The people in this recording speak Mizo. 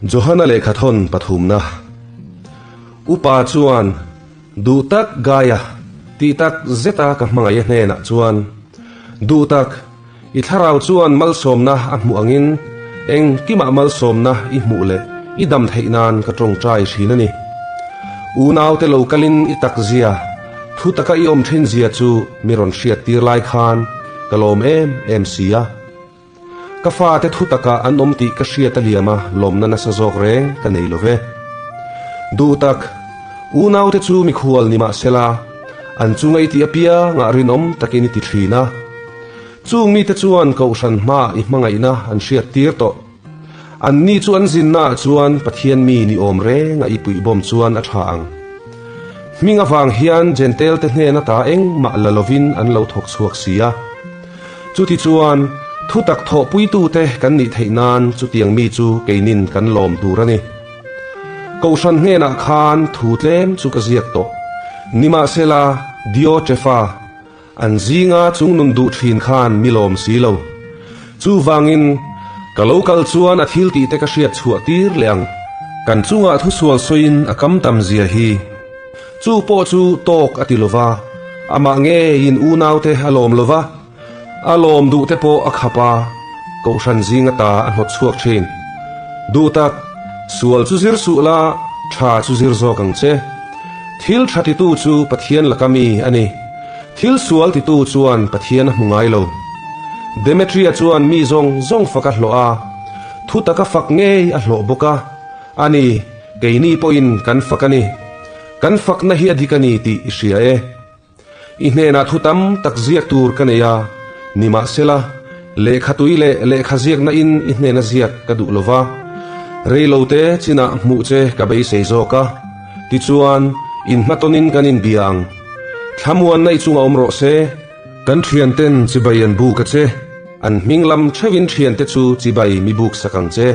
Johana lehkhathawn pathumna. Upa chuan duh tak Gaia tih tak zeta ka hmangaih a hnenah chuan duh tak i thlarau chuan malsawmna a hmuh angin engkimah malsawmna i hmuh leh i dam theih nan ka tawngtai thin a ni. Unaute lo kalin i tak zia, thu taka i awm thin zia chu mi rawn hriat tir lai khan ka lawm em em si a. Ka fate thu takah an awm tih ka hriat a liam a, lawmna nasa zawk reng ka nei lo ve. Duh tak, unaute chu mikhual ni mah sela, an chunga i tih apiangah rinawm takin i ti thin a. Chung mite chuan Kohhran hmaah i hmangaihna an hriat tir tawh. Anni chu an zinnaah chuan Pathian mi ni awm renga i puihbawm chuan a tha ang. Hming avang hian Jentail-te hnen ata engmah la lovin an lo thawk chhuak si a. Chutichuan, thutak thawhpuitute kan nih theih nan chutiang mi chu keinin kan lawm tur a ni. Kohhran hnenah khan thu tlem chu ka ziak tawh. Nimahsela, Diotrefa, an zinga chungnun duh thin khan mi lawm si lo. Chuvangin, ka lo kal chuan a thil tihte ka hriat chhuah tir leh ang. Kan chungah thusual sawiin a kam tam zia hi. Chu pawh chu tawk a ti lova, amah ngeiin unaute a lawm lova, a lawm duhte pawh a khap a, Kohhran zing ata a hnawt chhuak thin. Duh tak, sual chu zir suh la, tha chu zir zawk ang che. Thil tha titu chu Pathian laka mi a ni. Thil sual titu chuan Pathian a hmu ngai lo. Demetria chuan mi zawng zawng fak a hlawh a, thu taka fak ngei a hlawh bawk a. A ni, keini pawhin kan fak a ni. Kan fakna hi a dik a ni tih i hria e. I hnenah thu tam tak ziak tur ka nei a, nimahsela, lehkha tui leh lehkha ziakna in i hnena ziak ka duh lo va, reilote chinah hmuh che ka beisei zawk a, tichuan, inhmatawnin kan inbia ang. Thlamuanna i chungah awm rawh se. Kan thianten chibai an buk a che, an hming lam theuhin thiante chu chibai mi buk sak ang che.